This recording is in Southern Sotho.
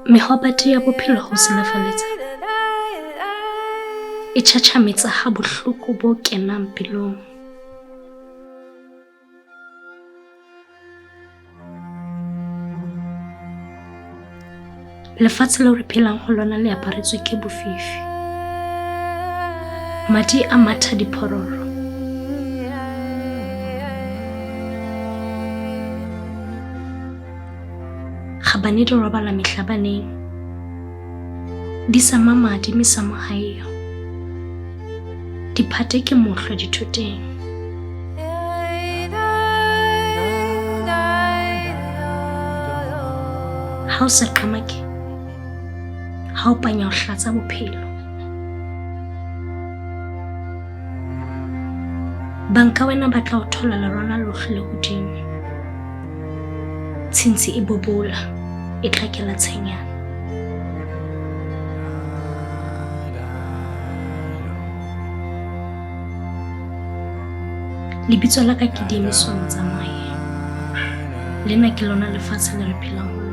Mehwabadi ya bophelo ho silafaletsa e tjhatjhametsa ha bohloko bo kenang pelong. Lefatshe leo re phelang ho lona le aparetswe ke bofifi. Madi a matha diphororo. Kgabane di robala mehlabaneng. Di sama madi mesamo ha eyo. Diphate ke mohlwa dithoteng. Ha o sa qhamake, ha o panya o hlatsa bophelo. Banka wena ba tla o thola lerwana lohle le hodimo. Tshintshi e bobola, e tlakela tshenyana. Lebitso la ka ke Diemiso Motsamai. Lena ke lona lefatshe le re phelang ho.